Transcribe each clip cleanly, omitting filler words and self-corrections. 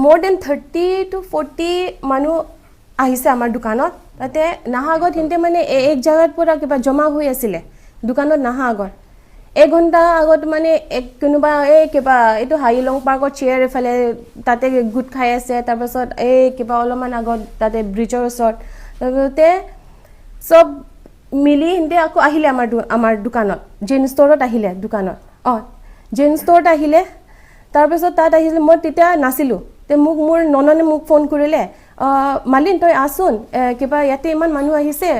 More than 30 to 40 মানুহ আহিছে আমাৰ দোকানত। তাতে নাহা আগত সিহঁতে মানে এক জেগাত পৰা কিবা জমা হৈ আছিলে। দোকানত নাহা আগত এঘণ্টা আগত মানে এক কোনোবা এই কিবা এইটো হাইলং পাৰ্কত চেয়াৰ এইফালে তাতে গোট খাই আছে। তাৰপাছত এই কিবা অলপমান আগত তাতে ব্ৰিজৰ ওচৰত। তাৰপিছতে চব মিলি সিহঁতে আকৌ আহিলে আমাৰ দোকানত, জেন ষ্ট'ৰত আহিলে দোকানত। অঁ, জেন ষ্ট'ৰত আহিলে। তাৰপিছত তাত আহিলে, মই তেতিয়া নাছিলোঁ। তে মোক মোৰ নননে মোক ফোন কৰিলে, "মালিন, তই আহচোন, কিবা ইয়াতে ইমান মানুহ আহিছে,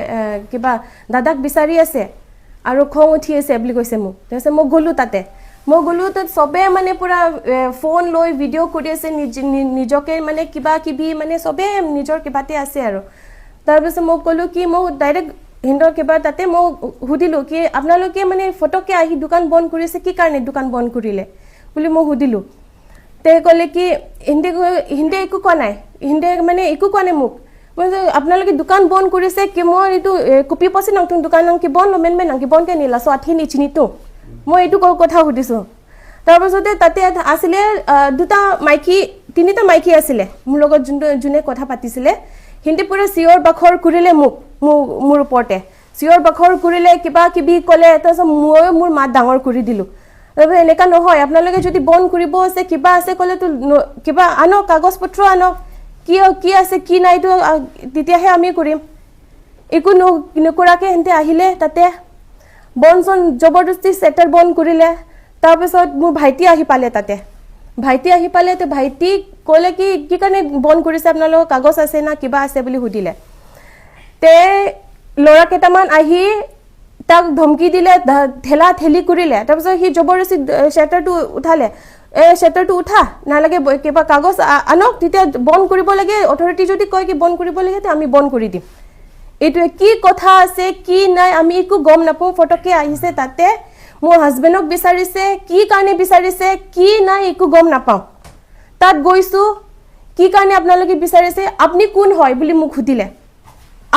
কিবা দাদাক বিচাৰি আছে আৰু খং উঠি আছে" বুলি কৈছে মোক। তাৰপিছত মই গ'লোঁ তাতে। মই গ'লোঁ তাত, চবে মানে পূৰা ফোন লৈ ভিডিঅ' কৰি আছে, নিজকে মানে কিবা কিবি মানে চবে নিজৰ কিবাতে আছে। আৰু তাৰপিছত মই ক'লোঁ কি, মই ডাইৰেক্ট সিহঁতৰ কিবা তাতে মই সুধিলোঁ কি আপোনালোকে মানে ফটককৈ আহি দোকান বন্ধ কৰিছে, কি কাৰণে দোকান বন্ধ কৰিলে বুলি মই সুধিলোঁ। তে ক'লে কি সিহঁতে একো কোৱা নাই, সিহঁতে মানে একো কোৱা নাই মোক। মই কৈছোঁ, আপোনালোকে দোকান বন্ধ কৰিছে কি মই এইটো কপি পাইছে নতুন দোকান কি বন্ধ মেন মেন কি বন্ধ কে নিলা চ আঠি নিচিনিতো, মই এইটো কথা সুধিছোঁ। তাৰপাছতে তাতে আছিলে দুটা মাইকী, তিনিটা মাইকী আছিলে মোৰ লগত, যোনটো যোনে কথা পাতিছিলে। সিহঁতে পূৰা চিঞৰ বাখৰ কৰিলে মোক, মোৰ ওপৰতে চিঞৰ বাখৰ কৰিলে, কিবা কিবি ক'লে। তাৰপিছত ময়ো মোৰ মাত ডাঙৰ কৰি দিলোঁ। তাৰপিছত এনেকুৱা নহয়, আপোনালোকে যদি বন্ধ কৰিব আছে, কিবা আছে ক'লেতো কিবা আনক, কাগজ পত্ৰ আনক, কি কি আছে কি নাই এইটো তেতিয়াহে আমি কৰিম। একো নকৰাকৈ সিহঁতে আহিলে তাতে, বন্ধ চন জবৰদস্তি চেটাৰ বন্ধ কৰিলে। তাৰপিছত মোৰ ভাইটি আহি পালে তাতে। ভাইটি আহি পালে, তো ভাইটিক ক'লে কি, কি কাৰণে বন্ধ কৰিছে আপোনালোকৰ, কাগজ আছে না কিবা আছে বুলি সুধিলে। তে ল'ৰা কেইটামান আহি তাক ধমকি দিলে, ঠেলা ঠেলি কৰিলে। তাৰপিছত সি জবৰদস্তি শ্বেটাৰটো উঠালে। এই শ্বেটাৰটো উঠা নালাগে, কিবা কাগজ আনক, তেতিয়া বন্ধ কৰিব লাগে। অথৰিটি যদি কয় কি বন্ধ কৰিব লাগে, তেতিয়া আমি বন্ধ কৰি দিম। এইটোৱে কি কথা আছে কি নাই আমি একো গম নাপাওঁ। ফটককৈ আহিছে তাতে, মোৰ হাজবেণ্ডক বিচাৰিছে, কি কাৰণে বিচাৰিছে কি নাই একো গম নাপাওঁ। তাত গৈছোঁ, কি কাৰণে আপোনালোকে বিচাৰিছে, আপুনি কোন হয় বুলি মোক সুধিলে।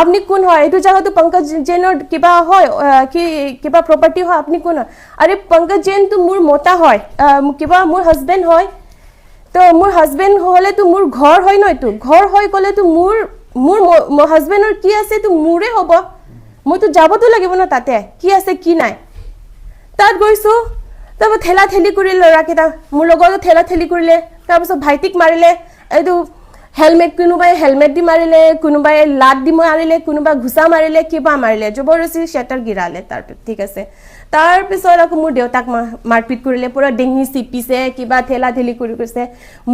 আপুনি কোন হয়, এইটো জেগাটো পংকজ জৈনৰ কিবা হয়, কি কিবা প্ৰপাৰ্টি হয়, আপুনি কোন হয়? আৰে, পংকজ জৈনটো মোৰ মতা হয়, কিবা মোৰ হাজবেণ্ড হয়। তো মোৰ হাজবেণ্ড হ'লেতো মোৰ ঘৰ হয় ন? এইটো ঘৰ হৈ গ'লেতো মোৰ হাজবেণ্ডৰ কি আছে এইটো মোৰে হ'ব। মইতো যাবতো লাগিব ন তাতে, কি আছে কি নাই। তাত গৈছোঁ, তাৰপৰা ঠেলা ঠেলি কৰিলে ল'ৰাকেইটা, মোৰ লগতো ঠেলা ঠেলি কৰিলে। তাৰপিছত ভাইটিক মাৰিলে, এইটো হেলমেট, কোনোবাই হেলমেট দি মাৰিলে, কোনোবাই লাত দি মাৰিলে, কোনোবাই ঘোচা মাৰিলে, কিবা মাৰিলে, জবৰদস্তি শ্বেটাৰ গিৰালে। তাৰপিছত ঠিক আছে, তাৰপিছত আকৌ মোৰ দেউতাক মাৰপিট কৰিলে, পূৰা ডিঙি চিপিছে, কিবা ঠেলা ঠেলি কৰি গৈছে।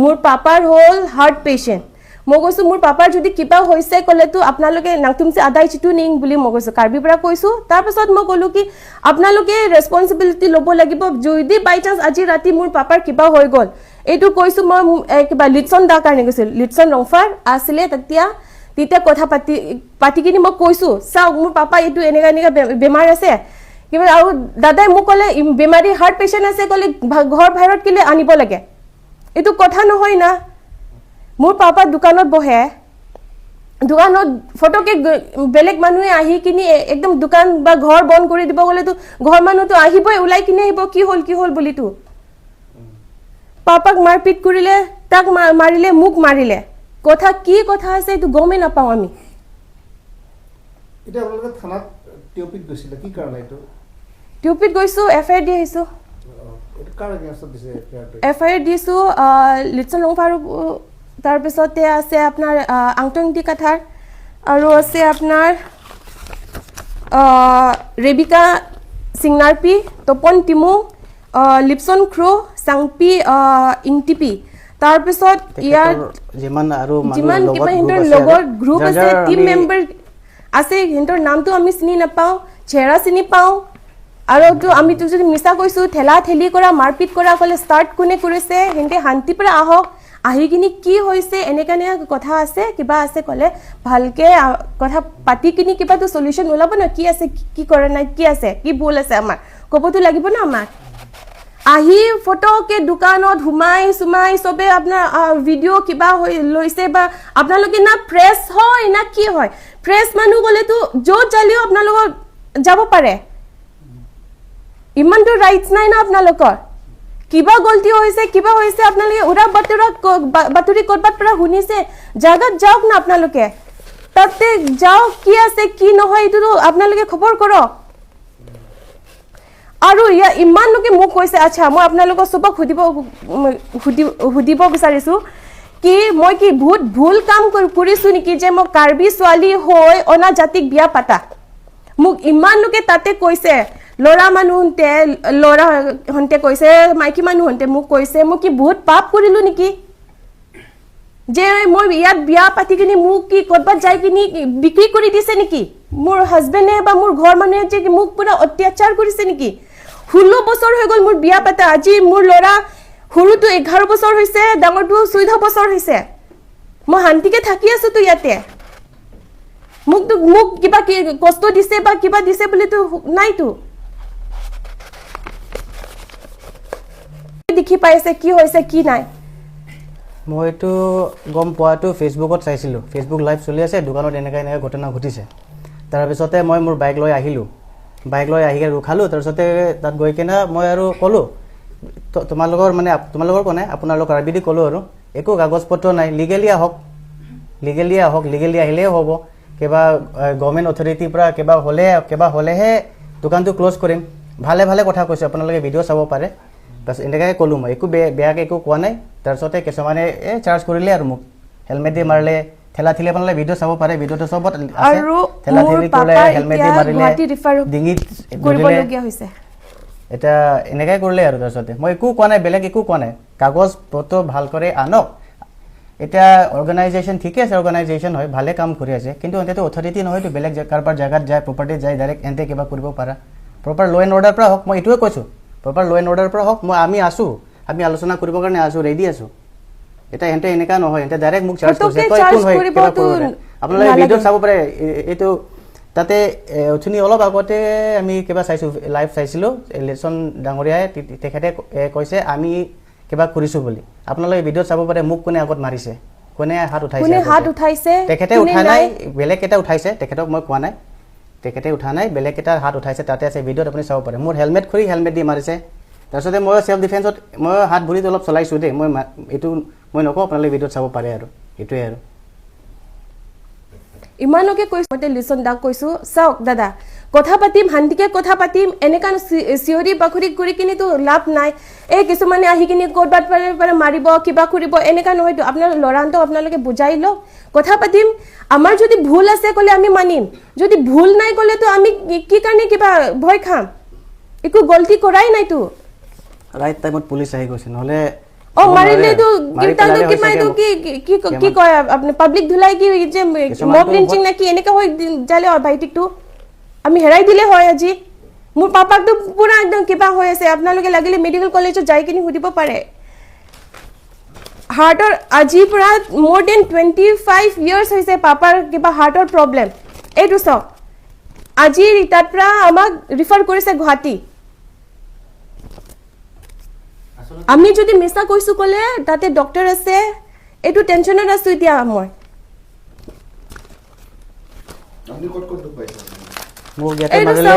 মোৰ পাপাৰ হ'ল হাৰ্ট পেচেণ্ট। মই কৈছোঁ, মোৰ পাপাৰ যদি কিবা হৈছে ক'লেতো আপোনালোকে নাকতুমচে আদাই চিটু নিং বুলি মই কৈছোঁ, কাৰ্বিৰ পৰা কৈছোঁ। তাৰপিছত মই ক'লোঁ কি আপোনালোকে ৰেচপনচিবিলিটি ল'ব লাগিব যদি বাই চান্স আজি ৰাতি মোৰ পাপাৰ কিবা হৈ গ'ল। এইটো কৈছোঁ মই কিবা লিটছন দাৰ কাৰণে কৈছিলোঁ, লিটছন ৰংফাৰ আছিলে তেতিয়া। তেতিয়া কথা পাতি পাতি কিনি মই কৈছোঁ, চাওক, মোৰ পাপা এইটো এনেকুৱা এনেকুৱা বেমাৰ আছে কিবা। আৰু দাদাই মোক ক'লে, বেমাৰী হাৰ্ট পেচেণ্ট আছে ক'লে ঘৰ বাহিৰত কেলে আনিব লাগে? এইটো কথা নহয় না। মোৰ পাপা দোকানত বহে, দোকানত ফটকে বেলেগ মানুহে আহি কিনি একদম দোকান বা ঘৰ বন্ধ কৰি দিব গ'লেতো ঘৰ মানুহতো আহিবই, ওলাই কিনি আহিব, কি হ'ল কি হ'ল বুলিতো। পাপাক মাৰপিট কৰিলে, তাক মাৰিলে, মোক মাৰিলে। কথা কি কথা আছে এইটো গমেই নাপাওঁ আমি। এতিয়া আপোনালোকে থানাত টিঅপিত গৈছিলে কি কাৰণে এইটো? টিউপিত গৈছোঁ, এফ I R দি আহিছোঁ। এইটো কাৰ এগেইনষ্টত দিছে এফআইআৰটো? এফ I R দিছোঁ লিটছন ৰংফাৰ, তাৰপিছতে আছে আপোনাৰ আংটংটি কাথাৰ আৰু আছে আপোনাৰ ৰেবিকা চিংনাৰপি, তপন টিমু, লিপছন ক্ৰ', চাংপি ইংটিপি। তাৰপিছত ইয়াৰ তেখেতৰ যিমান আৰু মানুহ যিমান লগত কিবা group সিহঁতৰ আছে লগৰ আৰু, গ্ৰুপ যাৰ আছে, যাৰ টিম মেম্বাৰ আছে, সিহঁতৰ নামটো আমি চিনি নাপাওঁ, চেহেৰা চিনি পাওঁ। আৰু তো আমিতো যদি মিছা কৈছোঁ, ঠেলা ঠেলি কৰা, মাৰপিট কৰা ক'লে ষ্টাৰ্ট কোনে কৰিছে? সিহঁতে শান্তিৰ পৰা আহক, আহি কিনি কি হৈছে, এনেকা এনেকা কথা আছে কিবা আছে ক'লে ভালকে কথা পাতি কিনি কিবাটো চলিউশ্যন ওলাব ন। কি আছে, কি কৰা নাই, কি আছে, কি ভুল আছে আমাৰ ক'বতো লাগিব ন আমাক। আহি ফটকে দোকানত সোমাই চুমাই চবে আপোনাৰ ভিডিঅ' কিবা হৈ লৈছে বা আপোনালোকে না প্ৰেছ হয় না কি হয়। প্ৰেছ মানুহ গ'লেতো য'ত যালেও আপোনালোকৰ যাব পাৰে, ইমানটো ৰাইটছ নাই না আপোনালোকৰ। কিবা গলতি হৈছে, কিবা হৈছে, আপোনালোকে উৰা বাতৰা বাতৰি ক'ৰবাত পৰা শুনিছে, জাগাত যাওক না আপোনালোকে, তাতে যাওক, কি আছে কি নহয় এইটোতো আপোনালোকে খবৰ কৰক। আৰু ইমান লোকে মোক কৈছে, আচ্ছা মই আপোনালোকক চবক সুধিব বিচাৰিছোঁ কি মই কি বহুত ভুল কাম কৰিছোঁ নেকি যে মই কাৰ্বি ছোৱালী হৈ অনা জাতিক বিয়া পাতা। মোক ইমান লোকে তাতে কৈছে, ল'ৰা মানুহতে ল'ৰাহঁতে কৈছে, মাইকী মানুহহঁতে মোক কৈছে, মই কি বহুত পাপ কৰিলোঁ নেকি যে মই ইয়াত বিয়া পাতি কিনি মোক কি ক'ৰবাত যাই কিনি বিক্ৰী কৰি দিছে নেকি মোৰ হাজবেণ্ডে বা মোৰ ঘৰ মানুহে যে মোক পুৰা অত্যাচাৰ কৰিছে নেকি। 16 বছৰ হৈ গ'ল মোৰ বিয়া পাতা, আজি মোৰ ল'ৰা সৰুটো 11 বছৰ হৈছে, ডাঙৰটো 14 বছৰ হৈছে, মই শান্তিকে থাকি আছোতো ইয়াতে। মোক কিবা কি কষ্ট দিছে বা কিবা দিছে বুলিতো নাইতো। দেখি পাইছে কি হৈছে কি নাই। মইতো গম পোৱাটো ফেচবুকত চাইছিলোঁ, ফেচবুক লাইভ চলি আছে, দোকানত এনেকুৱা এনেকুৱা ঘটনা ঘটিছে। তাৰপিছতে মই মোৰ বাইক লৈ আহিলোঁ, বাইক লৈ আহি ৰখালোঁ। তাৰপিছতে তাত গৈ কিনে মই আৰু ক'লোঁ, তোমালোকৰ মানে তোমালোকৰ কোৱা নাই, আপোনালোকৰ আৰ বি দি ক'লোঁ আৰু একো কাগজ পত্ৰ নাই, লিগেলি আহক, লিগেলি আহক, লিগেলি আহিলেই হ'ব, কিবা গভৰ্ণমেণ্ট অথৰিটিৰ পৰা কিবা হ'লেহে দোকানটো ক্ল'জ কৰিম। ভালে ভালে কথা কৈছোঁ, আপোনালোকে ভিডিঅ' চাব পাৰে। তাৰপিছত এনেকুৱাকৈ ক'লোঁ, মই একো বেয়াকৈ একো কোৱা নাই। তাৰপিছতে কিছুমানে এই চাৰ্জ কৰিলে আৰু মোক হেলমেট দি মাৰিলে, ঠেলা ঠেলি, আপোনালোকে ভিডিঅ' চাব পাৰে, ভিডিঅ'টো চবত আছে। ঠেলা ঠেলি কৰিলে, হেলমেট দি মাৰিলে, ডিঙিত ধৰিলে, এতিয়া এনেকুৱাই কৰিলে আৰু। তাৰপিছতে মই একো কোৱা নাই, বেলেগ একো কোৱা নাই, কাগজ পত্ৰ ভাল কৰি আনক। এতিয়া অৰ্গেনাইজেশ্যন ঠিকে আছে, অৰ্গেনাইজেশ্যন হয়, ভালে কাম কৰি আছে, কিন্তু এতিয়াতো অথৰিটি নহয়তো, বেলেগ কাৰোবাৰ জেগাত যায়, প্ৰপাৰ্টিত যায়, ডাইৰেক্ট এন্তে কিবা কৰিব পাৰা। প্ৰপাৰ ল' এণ্ড অৰ্ডাৰ পৰা হওক, মই এইটোৱে কৈছোঁ, প্ৰপাৰ ল' এণ্ড অৰ্ডাৰ পৰা হওক, মই আমি আছোঁ, আমি আলোচনা কৰিবৰ কাৰণে আছোঁ, ৰেডি আছোঁ। এতিয়া এন্তে এনেকুৱা নহয়, এন্তে ডাইৰেক্ট মোক চাৰ্জ কৰিছে, একো নহয়, কিবা কৰিব। আপোনালোকে ভিডিঅ'ত চাব পাৰে। এইটো তাতে অথনি অলপ আগতে আমি কিবা চাইছোঁ, লাইভ চাইছিলোঁ, লেচন ডাঙৰীয়াই তেখেতে কৈছে আমি কিবা কৰিছোঁ বুলি। আপোনালোকে ভিডিঅ'ত চাব পাৰে, মোক কোনে আগত মাৰিছে, কোনে হাত উঠাইছে, তেখেতে উঠা নাই, বেলেগ এটা উঠাইছে, তেখেতক মই কোৱা নাই, তেখেতে উঠা নাই, বেলেগ এটা হাত উঠাইছে, তাতে আছে ভিডিঅ'ত, আপুনি চাব পাৰে। মোৰ হেলমেট খুলি হেলমেট দি মাৰিছে। তাৰপিছতে মই চেল্ফ ডিফেন্সত মই হাত ভৰিত অলপ চলাইছোঁ দেই, মই এইটো মই নকওঁ, আপোনালোকে ভিডিঅ'ত চাব পাৰে আৰু এইটোৱে আৰু। ইমানকে কৈছোঁ, মই লিচন দাক কৈছোঁ, চাওক দাদা, কথা পাতিম, শান্তিকে কথা পাতিম, এনেকুৱা চিঞৰি বাখৰি কৰি কিনিতো লাভ নাই। এই কিছুমানে আহি কিনি ক'ৰবাত পাৰে মাৰিব, কিবা কৰিব, এনেকুৱা নহয়তো। আপোনাৰ ল'ৰাহঁতক আপোনালোকে বুজাই লওক, কথা পাতিম। আমাৰ যদি ভুল আছে ক'লে আমি মানিম, যদি ভুল নাই ক'লেতো আমি কি কাৰণে কিবা ভয় খাম? একো গলতি কৰাই নাইতো। ৰাইট টাইমত পুলিচ আহি গৈছে, নহ'লে অ মাৰিলেতো কিমান কি কি কি কয় আপুনি, পাব্লিক ধুলাই কি যে মব লিঞ্চিং না কি এনেকুৱা হৈ যালে ভাইটিকটো আমি হেৰাই দিলে হয়। আজি মোৰ পাপাকটো পুৰা একদম কিবা হৈ আছে, আপোনালোকে লাগিলে মেডিকেল কলেজত যাই কিনি সুধিব পাৰে। হাৰ্টৰ আজিৰ পৰা মোৰ then 25 years হৈছে পাপাৰ কিবা হাৰ্টৰ প্ৰব্লেম। এইটো চাওক, আজি তাত পৰা আমাক ৰিফাৰ কৰিছে গুৱাহাটী। আমি যদি মিছা কৈছোঁ ক'লে তাতে ডক্টৰ আছে, এইটো টেনশ্যনত আছোঁ এতিয়া মই। মোক ইয়াতে মাৰিলে,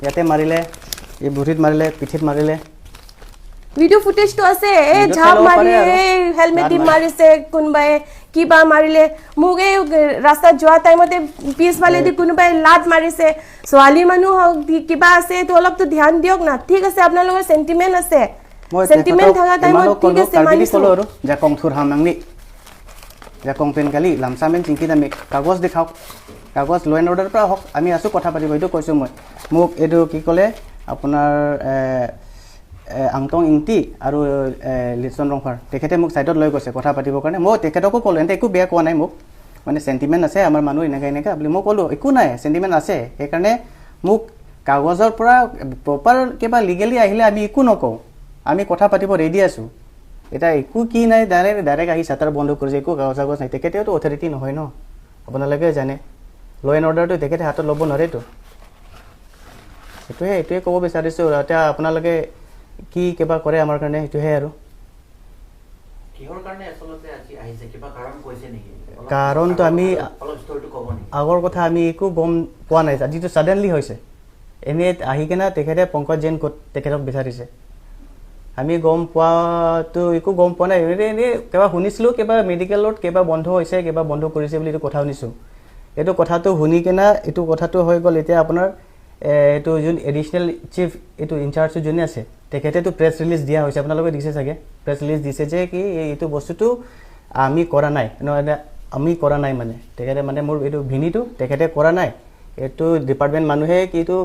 ইয়াতে মাৰিলে, এই ভৰিত মাৰিলে, পিঠিত মাৰিলে, ভিডিঅ' ফুটেজটো আছে। এই ঝাপ মাৰি, এই হেলমেট দি মাৰিছে কোনোবাই, কিবা মাৰিলে মোক। এই ৰাস্তাত যোৱা টাইমতে পিছফালেদি কোনোবাই লাত মাৰিছে। ছোৱালী মানুহ হওক কিবা আছে, এইটো অলপতো ধ্যান দিয়ক না। ঠিক আছে, আপোনালোকৰ চেণ্টিমেণ্ট আছে, চেণ্টিমেণ্ট থকা টাইমত ঠিক আছে মানিছোঁ। জাকং থুৰ হামনাংনি জাকং পেন গালি লামচামেন চিংকি দামি কাগজ দেখাওক, কাগজ ল' এণ্ড অৰ্ডাৰ পৰা হওক, আমি আছোঁ কথা পাতিব, এইটো কৈছোঁ মই। মোক এইটো কি ক'লে আপোনাৰ আংটং ইংটি আৰু লিচন ৰংফাৰ, তেখেতে মোক ছাইডত লৈ গৈছে কথা পাতিবৰ কাৰণে। মই তেখেতকো ক'লোঁ, এন্তে একো বেয়া কোৱা নাই, মোক মানে চেণ্টিমেণ্ট আছে আমাৰ মানুহ এনেকুৱা এনেকুৱা বুলি মই ক'লোঁ, একো নাই, চেণ্টিমেণ্ট আছে। সেইকাৰণে মোক কাগজৰ পৰা প্ৰপাৰ কিবা লিগেলি আহিলে আমি একো নকওঁ, আমি কথা পাতিব ৰেডি আছোঁ। এতিয়া একো কি নাই, ডাইৰেক্ট ডাইৰেক্ট আহি চাটাৰ বন্ধ কৰিছে, একো কাগজ চাগজ নাই। তেখেতেওতো অথৰিটি নহয় ন, আপোনালোকে জানে, ল' এণ্ড অৰ্ডাৰটো তেখেতে হাতত ল'ব নোৱাৰেতো। সেইটোৱে এইটোৱে ক'ব বিচাৰিছোঁ। এতিয়া আপোনালোকে কি কিবা কৰে আমাৰ কাৰণে সেইটোহে আৰু। কাৰণটো আমি আগৰ কথা আমি একো গম পোৱা নাই, যিটো ছাডেনলি হৈছে। এনেই আহি কিনে তেখেতে পংকজ জৈন ক'ত তেখেতক বিচাৰিছে। আমি গম পোৱাটো একো গম পোৱা নাই। এনেই এনেই কিবা শুনিছিলোঁ, কিবা মেডিকেলত কিবা বন্ধ হৈছে, কিবা বন্ধ কৰিছে বুলি এইটো কথা শুনিছোঁ। এইটো কথাটো শুনি কিনে এইটো কথাটো হৈ গ'ল। এতিয়া আপোনাৰ এইটো যোন এডিশ্যনেল চিফ, এইটো ইনচাৰ্জ যোনে আছে, তেখেতেতো প্ৰেছ ৰিলিজ দিয়া হৈছে, আপোনালোকে দিছে চাগে। প্ৰেছ ৰিলিজ দিছে যে কি এইটো বস্তুটো আমি কৰা নাই, নহয় আমি কৰা নাই, মানে তেখেতে মানে মোৰ এইটো ভিনিটো তেখেতে কৰা নাই, এইটো ডিপাৰ্টমেণ্ট মানুহে কি এইটো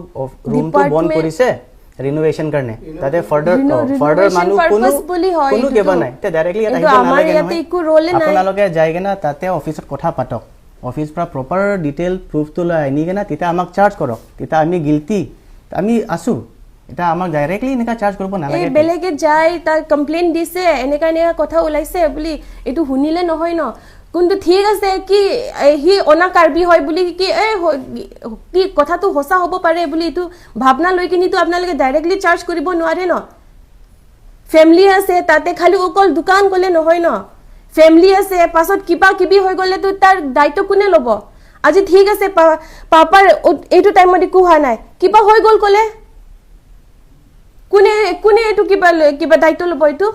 ৰুমটো বন্ধ কৰিছে ৰিনোভেশ্যন কাৰণে, তাতে ফাৰ্ডাৰ ফাৰ্ডাৰ মানুহ কোনো কোনো কিবা নাই। এতিয়া ডাইৰেক্টলি ইয়াত আহিব নালাগে নহয়, আপোনালোকে যাই কিনে তাতে অফিচত কথা পাতক, অফিচ পৰা প্ৰপাৰ ডিটেইল প্ৰুফটো লৈ আনি কিনে তেতিয়া আমাক চাৰ্জ কৰক, তেতিয়া আমি গিল্টি আমি আছোঁ। এতিয়া আমাক ডাইৰেক্টলি এনেকুৱা চাৰ্জ কৰিব নালাগে। বেলেগে যায় তাৰ কমপ্লেইন দিছে, এনেকা এনেকা কথা ওলাইছে বুলি এইটো শুনিলে নহয় ন। কোনটো ঠিক আছে কি সি অনা কাৰ্বি হয় বুলি কি এই কি কথাটো সঁচা হ'ব পাৰে বুলি এইটো ভাৱনা লৈ কিনিতো আপোনালোকে ডাইৰেক্টলি চাৰ্জ কৰিব নোৱাৰে ন। ফেমিলি আছে তাতে, খালি অকল দোকান গ'লে নহয় ন, ফেমিলি আছে, পাছত কিবা কিবি হৈ গ'লেতো তাৰ দায়িত্ব কোনে ল'ব? আজি ঠিক আছে পাপাৰ এইটো টাইমত একো হোৱা নাই, কিবা হৈ গ'ল ক'লে কোনে কোনে এইটো কিবা কিবা দায়িত্ব ল'ব? এইটো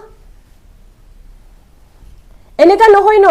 এনেকা নহয় ন।